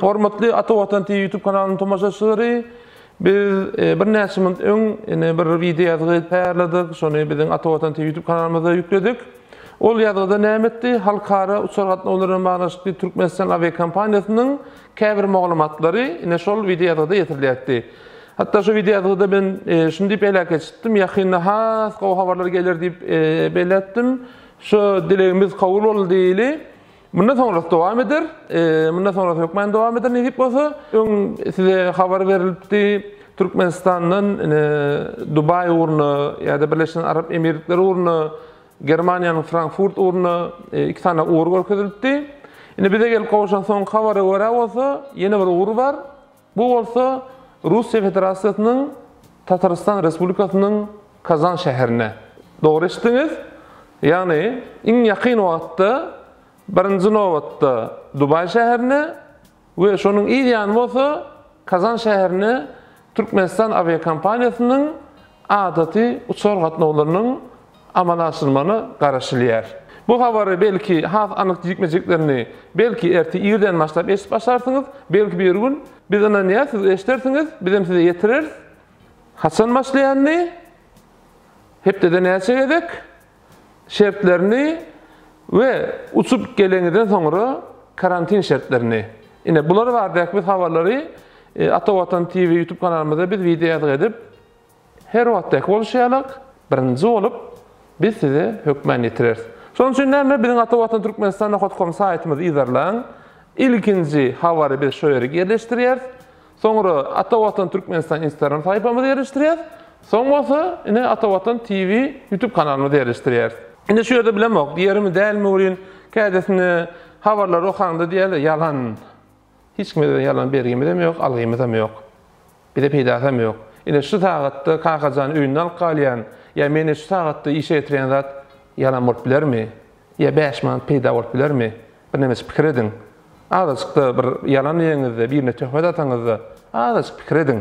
Hormatly Ata Watan TV YouTube kanalynyň tomaşaçylary, biz birnäçe minut öň ine bir wideo ýazgy taýýarladyk. Şony biziň Ata Watan TV YouTube kanalymyzda ýükledik. Ol ýazgyda näme etdi? Halkara uçar gatnawlary bilen baglanyşykly Türkmenistan awiakompaniýasynyň käbir maglumatlary ine şol wideo ýazgyda ýetirilýärdi. Hatda şu wideo ýazgyda men şuny diýip heläk etdim, ýakynda has gowy habarlar geler diýip belläpdim. Şu dilegimiz kabul boldy diýeli. Mundan soňrasy dowam eder. Mundan soňrasy hökman dowam eder nesip bolsa. Öň size habar berilipdi. Türkmenistandan ine Dubaý ugruna ýa-da Birleşen Arap Emirlikleri ugruna, Germaniýanyň Frankfurt ugruna iki sany ugur görkezilipdi. Indi bize gelip gowşan soňky habara görä bolsa, ýene bir ugur bar. Bu bolsa Russiýa Federasiýasynyň Tatarystan Respublikasynyň Kazan şäherine. Dogry eşitdiňiz. Ýagny iň ýakyn wagtda birinji nobatda Dubaý şäherine we şonuň yz ýany bolsa Kazan şäherine Türkmenistan awiakompaniýasynyň adaty uçar gatnawlarynyň amala aşyrylmagyna garaşylýar. Bu habary belki has anyk jikme-jiklerini belki ertir irden başlap eşidip başlarsyňyz, belki bir gün. Biz ynanýas siz eşidersiňiz, bizem size ýetireris. Haçan başlaýanyny, hepdede näçe gezek, şertlerini we uçup geleňizden soňra karantin şertlerini. Ine bular baradaky biz habarlary Ata Watan TV YouTube kanalymyzda biz wideo ýazgy edip Her wagtdaky bolşy ýalak, birinji bolup biz size hökmän ýetireris. Şonuň üçin näme, biziň Ata Watan Türkmenistan nokat kom saýtymyzy yzarlaň. Ilkinji habary biz şo ýere ýerleşdirýäris. Soňra Ata Watan Türkmenistan Instagram sahypamyzy ýerleşdirýäris. Soň bolsa ine Ata Watan TV YouTube kanalymyzy ýerleşdirýäris. Indi şu ýerde bilemok, diýerimi dälmi welin, kädesinde habarlary okaňda diýýärler, ýalan. Hiç kime biziň ýalan bergimizem ýok, algymyzam ýok. Bize peýdasam ýok. Ine şu sagatda Kakajany öýünde alyp galýan, ýa meni şu sagatda işe getirýän zat ýalan bolup bilermi? Ýa 5 manat peýda bolup bilermi? Birnemejik pikir ediň. Azajyk-da bir ýalan diýeňizde, birine töhmet ataňyzda, azajyk pikir ediň.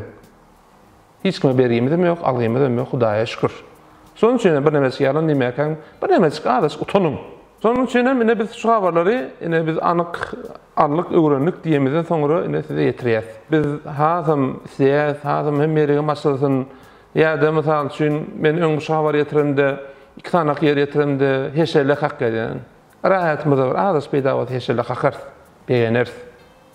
Hiç kime bergimizem ýok, algymyzam ýok, Hudaýa şükür. Şonuň üçin hem birnemejik ýalan diýmäkäň, birnemejik azajyk utanyň. Şonuň üçin hem ine biz şu habarlary ine biz anyk aldyk, öwrendik diýemizden soňra ine size ýetirýäs. Biz hasam isleýäs, hasam hemme ýerigem açylsyn. Ýa-da mysal üçin men öň şu habary ýetiremde, iki sanak ýer ýetiremde heşelle kakýar. Raýatymyza bir azajyk peýda bolsa heşelle kakarys, begeneris.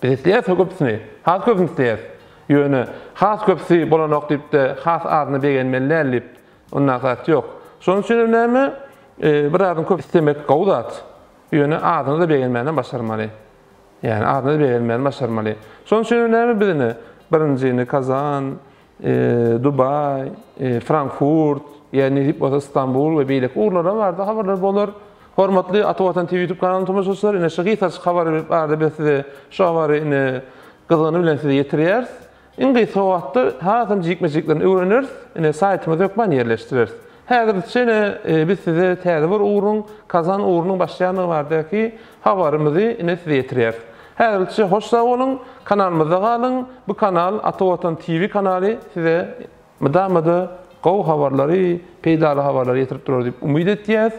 Biz isleýäris köpüsini, has köpüsini isleýäris. Ýöne has köpüsi bolanok diýip-de, has azyna begenmeli däl diýip, ondan zat ýok. Şonuň üçin hem näme, bir zadyň köp islemek gowy zat. Ýöne azyna-da begenmänem başarmaly. Ýagny azyna-da begenmäni başarmaly. Şonuň üçin hem näme biz ine birinjini Kazan, Dubaý, Frankfurt, ýa nesip bolsa Stambul we beýleki ugurlara barada habarlar bolar. Hormatly Ata Watan TV YouTube kanalynyň tomaşaçylary, ine şu gysajyk habar barada biz size şu habary ine gyzgyny bilen size ýetirýäris. Iň gysga wagtda hasam jikme-jiklerini öwreneris, ine saýtymyza hökman ýerleşdireris. Häzirlikçe ine biz size täze bir ugruň, Kazan ugrunyň başlaýandygy baradaky habarymyzy ine size ýetirýäris. Häzirlikçe hoş sag boluň, kanalymyzda galyň, bu kanal Ata Watan TV kanaly size mydama-da gowy habarlary, peýdaly habarlary ýetirip durar diýip umyt etýäs.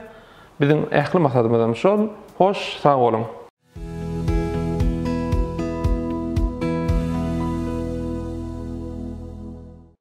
Biziň ähli maksadymyzam şol. Hoş sag boluň.